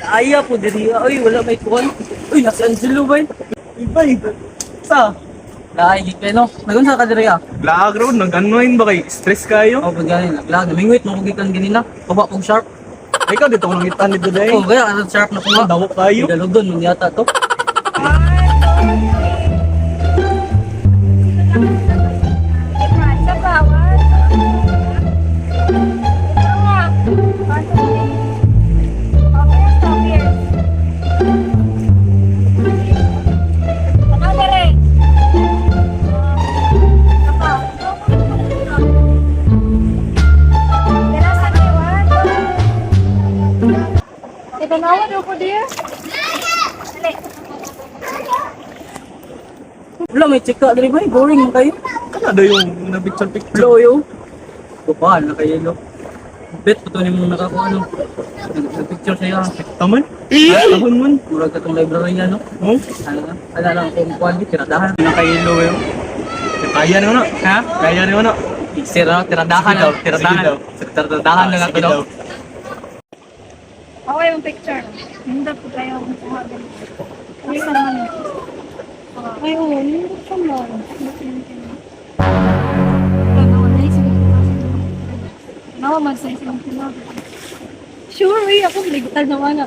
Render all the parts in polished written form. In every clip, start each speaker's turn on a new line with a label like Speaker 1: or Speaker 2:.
Speaker 1: Aya po diri. Ay, wala may kuwan. Uy, nasa Angelo ba?
Speaker 2: Uy, bay. Sa?
Speaker 1: Laay, gid kayo, no? Nagunsa ka diri ah?
Speaker 2: Laag road, nag-annoying ba kay? Stress kayo?
Speaker 1: Oh, pag ganin, naglag. Namingwit mo kung gikan ganina. Kuba kong sharp.
Speaker 2: Ay, ikaw dito ko nangitan nito day.
Speaker 1: Oh, kaya anong sharp na kuha.
Speaker 2: Dawo kayo.
Speaker 1: Daludon man yata to.
Speaker 3: Sa bawat. Ito nga. One, two, three. Okay, stop here. Ano rin? Apa? Dala sa liwan. Ito na daw po dear. Dali.
Speaker 1: Wala may chika diri ba? Boring man kayo.
Speaker 2: Kana daw yung na picture picture.
Speaker 1: Hello, yo. Kupal na kayo, lo. Bet po to ni mong nakakuha, no? Nag-picture sa'yo. Ah.
Speaker 2: Taman? Tahon man.
Speaker 1: Murag ka tong library niya, no?
Speaker 2: Oh,
Speaker 1: Ano na? Ano lang kung kuwan, di, tiradahan.
Speaker 2: nakayelo kayo. Kaya na na.
Speaker 1: Ha?
Speaker 2: Kaya na na.
Speaker 1: Sira, tiradahan
Speaker 2: Sige daw,
Speaker 1: daw. Tiradahan.
Speaker 2: sige daw.
Speaker 1: Tiradahan na lang
Speaker 2: Sige
Speaker 1: to,
Speaker 2: daw.
Speaker 1: no?
Speaker 3: Okay yung picture. Hindi po tayo kumuha ganito. Ay, naman. Ay, oo. Hindi siya man. Sure, eh, ako gital na wala.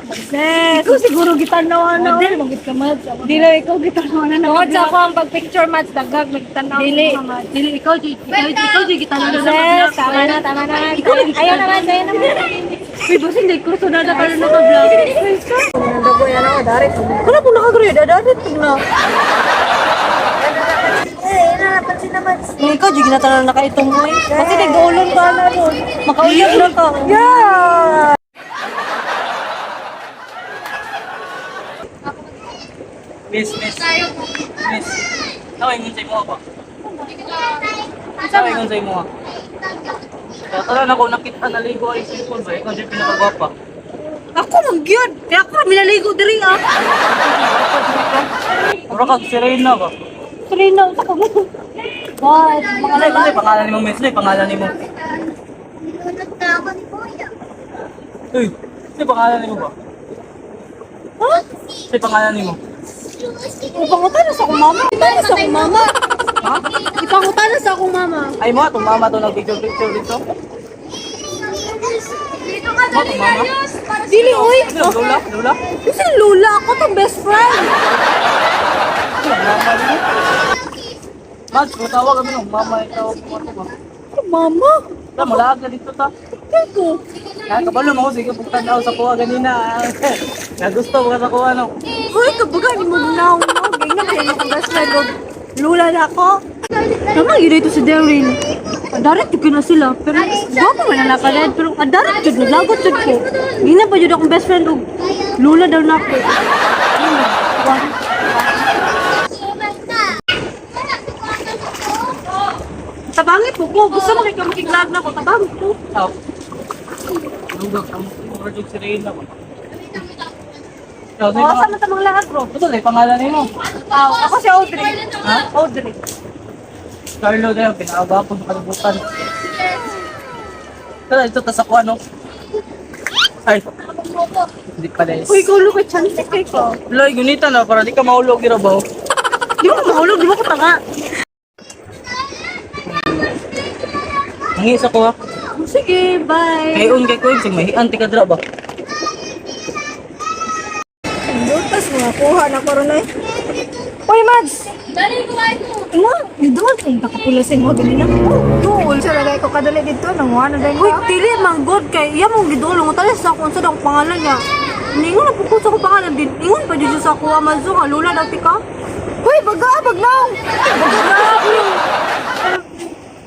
Speaker 3: Ikaw siguro gital na wala. Dili, magit ka mads. Dili, ikaw gital na wala. Tungod sa ako ang pag-picture mads, dagag, magital na Dili, dili, ikaw, ikaw, ikaw, gital na wala. Tama na, tama na. Ikaw, ayaw naman, ayaw naman. Uy, boss, hindi ko sunod na karon naka-vlog.
Speaker 4: Wala po nakagrade, adadat na. Nung ikaw, di ginatanan na kaitong mo eh. Kasi nag-ulon ka na ron. Makauyab na ka. Yeah!
Speaker 1: Miss, miss. Miss. Tawag ingon sa imo ba? Tawag ingon sa imo. Tara na ko nakita naligo ay cellphone ba? Ikaw siya pinakagwapa.
Speaker 4: Ako man gyud. Kaya ako ra minaligo diri ah.
Speaker 1: Mura kag si Reyna ba?
Speaker 4: Trina sa ko. What? Mga
Speaker 1: Ano ano pangalan nimo, miss? Ano pangalan nimo? Uy, ano pangalan nimo ba?
Speaker 4: Ha?
Speaker 1: Ano pangalan nimo?
Speaker 4: Ipangutana sa akong mama. Ipangutana sa akong mama.
Speaker 1: Ha?
Speaker 4: Ipangutana sa akong mama.
Speaker 1: Ay mo, itong mama to nag-picture picture dito.
Speaker 3: Dito ka,
Speaker 1: Mo, itong mama.
Speaker 4: Dili oy.
Speaker 1: Ano, Lola? Lola?
Speaker 4: Kasi Lola ako tong best friend.
Speaker 1: Ano, mama nimo? Mads, kung tawag kami ng mama, ikaw ko ba?
Speaker 4: Mama.
Speaker 1: Ta, mulaag na dito ta.
Speaker 4: Kaya ko.
Speaker 1: Nakakabalo mo ko, sige, pugtan sa kuha ganina. Nagusto mo ka sa kuha, no?
Speaker 4: Hoy, kabaga ni mo now. No? Gaya na akong best friend. Og Lola na ako. Tama, yun ito si Daryl. Adarat jud na sila. Pero gwapo man na nakared. Pero adarat jud, naglagot jud ko. Gina pa jud akong best friend og Lola daw na ako. Tabangi po ko. Gusto mo kay makiglag na ko. Tabangi po.
Speaker 1: Tao. Lugag, ang mura jud si Reyna ba? Ikaw,
Speaker 4: Oh,
Speaker 1: sa'yo
Speaker 4: asa man tamang lahat, bro?
Speaker 1: Ito, sa'yo pangalan nimo.
Speaker 4: Ah, ako si Audrey.
Speaker 1: Ha?
Speaker 4: Audrey.
Speaker 1: Carlo na yung pinakagwapo sa kalibutan. Tara, ito, tas ako ano? Ay. Hindi pala is.
Speaker 4: Uy, ikaw look at chance kay ko.
Speaker 1: Loy, gunita na, para di ka mahulog gira ba?
Speaker 4: Di mo ko mahulog, di mo ko tanga.
Speaker 1: Nangisa ko ha.
Speaker 4: Sige, bye.
Speaker 1: Kay un kay kuy, sige mahian ti ka dira ba?
Speaker 4: Lutas mga kuha na ko ron eh. Uy, Mads!
Speaker 3: Dali, kumain mo.
Speaker 4: Mo, duol kung nakapula sa imo ganina. Oh, duol.
Speaker 3: Sa lagay ko kadali dito, nanguha na dahil
Speaker 4: Uy, dili man god kay iya mong giduol mo talas sa akong sa akong pangalan niya. Ningon na po ko sa akong pangalan din. Ingon pa jud sa ako Amazon nga lula daw ti ka. Uy, baga bagnaw. Baga bagnaw.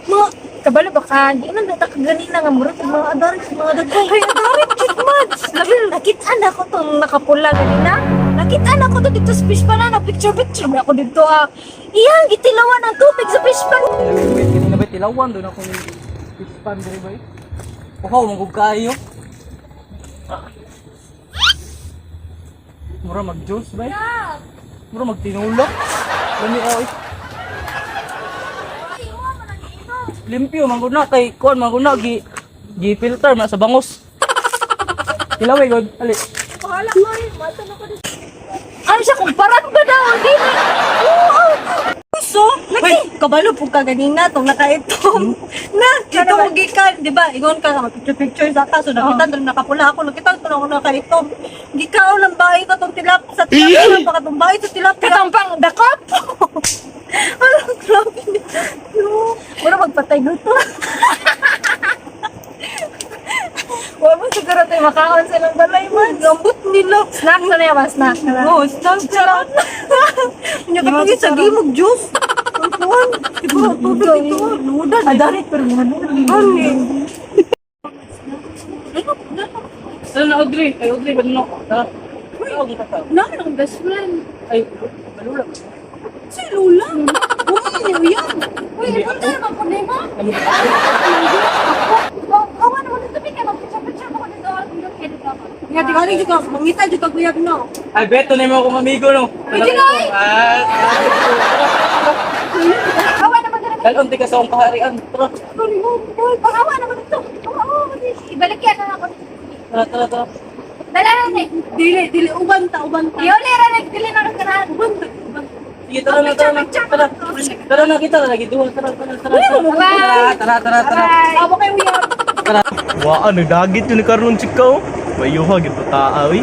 Speaker 3: Mga, kabalo ba ka? Di man data ganina nga murag mga adarit, mga dagko.
Speaker 4: Kay adarit jud Mads.
Speaker 3: Labi nakita na ko tong nakapula ganina. Nakita na ko to dito sa fish pan na picture picture ba ako dito ah. Iyang gitilawan ang tubig sa fish pan.
Speaker 1: Wait, kanina ba tilawan doon ako ni fish pan diri ba? Uhaw manggug kaayo. Mura mag juice ba? Mura magtinula. Lami ay. Limpyo man gud na kay kuan man gud na gi gi filter man sa bangos. Tilaway gud, ali.
Speaker 4: Bahala ko eh. Mata na ko dito.
Speaker 3: Ano siya kung parang ba daw? Di na.
Speaker 4: Oo. So, lagi, kabalo po ka ganina tong nakaitom. Na, dito mo gikan, di ba? Ingon ka nga picture-picture sa kaso nakita oh. Nakapula ako, nakita ko na ako nakaitom. Gikaon lang bahay ka tong tilap sa tilapia, pa katong bahay sa tilapia.
Speaker 3: Katong pang dakop.
Speaker 4: Ano, grabe niya. No.
Speaker 3: Mura magpatay guto. Wa mo siguro tayo makaon sa ilang balay man.
Speaker 4: Lambot nila.
Speaker 3: Snack na niya ba? Snack na lang.
Speaker 4: Oh, snack charot. Nya kapag sa gimog juice. Ang kuwan, siguro tubig dito. Ludan.
Speaker 3: Adarit pero mga
Speaker 4: Ano eh.
Speaker 1: Tara na, Audrey. Ay, Audrey, ba't no? Tara. Tawag mo ka.
Speaker 3: Naman akong best friend.
Speaker 1: Ay, balula.
Speaker 4: Si Lula. Uy, yan.
Speaker 3: Uy, ipunta naman po nimo.
Speaker 1: Ano ba?
Speaker 3: Kawa naman dito, kaya mag-picture-picture mo ko dito. Hanggang kaya ako.
Speaker 4: Nga, tingali jud ka, mangita jud ka kuyab no.
Speaker 1: Ay, Beto na mo akong amigo, no?
Speaker 3: Uy, Jinoy!
Speaker 1: Ah,
Speaker 3: Kawa naman dito.
Speaker 1: Dalon, ka sa akong kaharian. Tara,
Speaker 3: Pakawa naman dito. Oo, ibalik yan na ako.
Speaker 1: tara, tara, tara.
Speaker 3: Dala na eh.
Speaker 4: Dili, dili uban ta, uban ta.
Speaker 3: Yoli ra nagdili na rin kanahan.
Speaker 4: Uban ta, uban ta.
Speaker 1: Sige, tara na, tara na. Tara, tara na kita, lagi duha. Tara, tara, tara. Tara, tara, tara, tara.
Speaker 3: Bye.
Speaker 4: Awa kay uyab.
Speaker 2: Waan, nagdagit yun ni Carlon chika oh. Mayuha, gid bataa, uy.